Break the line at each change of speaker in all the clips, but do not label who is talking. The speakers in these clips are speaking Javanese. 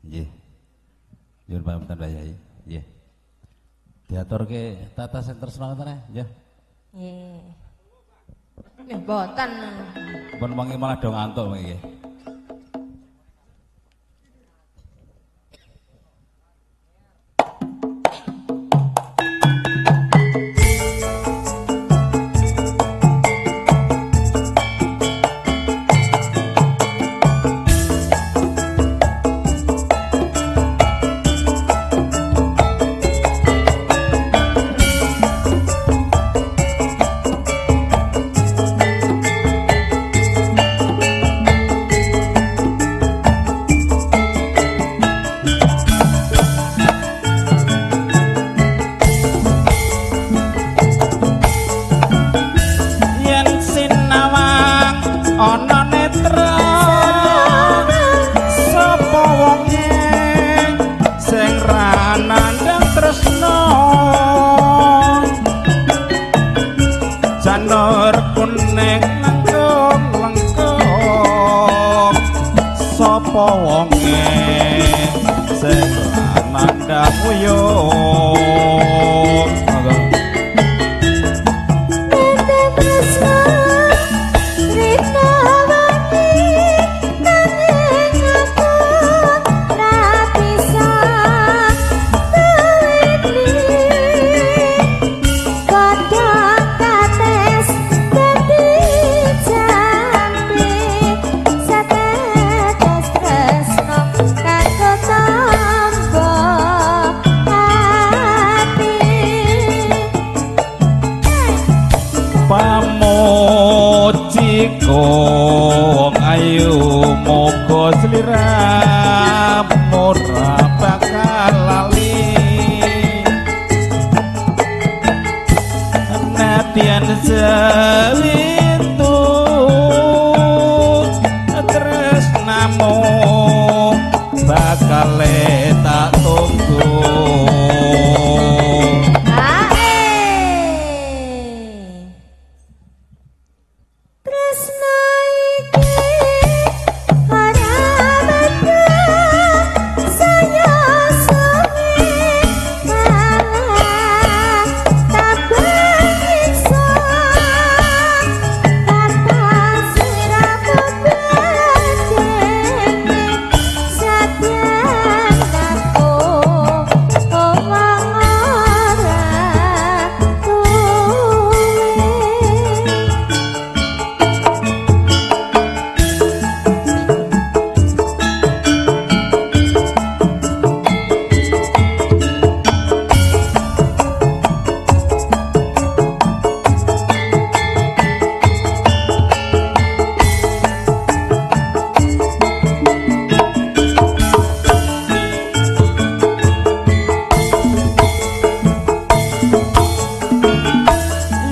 Nggih. Nyuwun pangapunten Pak Yai. Nggih. Diaturke tata sing tresna ngoten ya. Nggih.
Nggih. Nggih mboten.
Pun wengi malah do ngantuk iki.
Yen sinawang ana netra, sapa wonge sing ra nandhang tresna? Janur kuning lengkung lengkung, sapa wonge sing ra nandhang uyung? Monggo. Pamujiku wong ayu, muga sliramu ora bakal lali. Nadyan sewintu tresnamu bakal tak tunggu.
Tresna iki ora beda, saya suwe malah tambah nyiksa. Kata sliramu bedenge, sadyan aku wong ora duwe.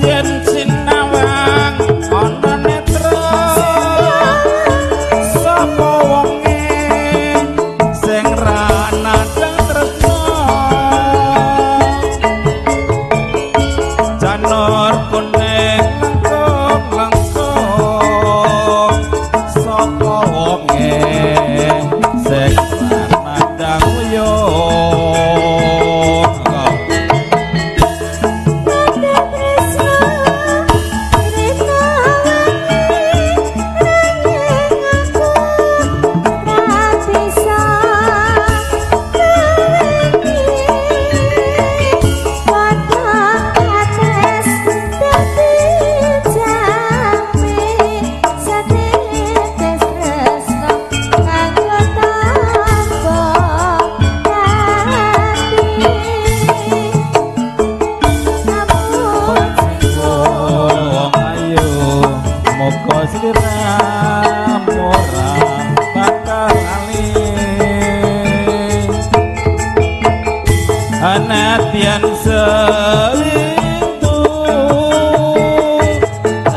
Yen sinawang ana netra, sapa wonge sing ra nandhang tresna? Janur kuning lengkung lengkung, sapa wonge sing ra nandhang uyung? Wong ayu, muga sliramu ora bakal lali. Nadyan sewintu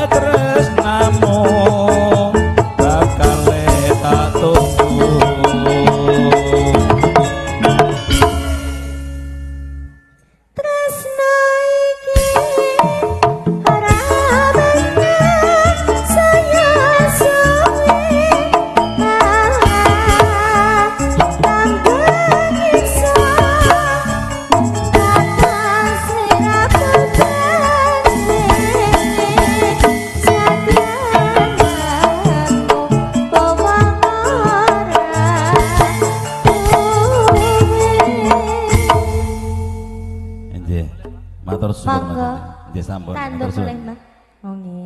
tresnamu bakal tak tunggu.
Tresna iki ora beda, saya suwe malah tambah
Matur suwun.
Monggo.
Nggih sampun.
Tanduk
Matur suwun.
boleh, Mbah. Oh nggih.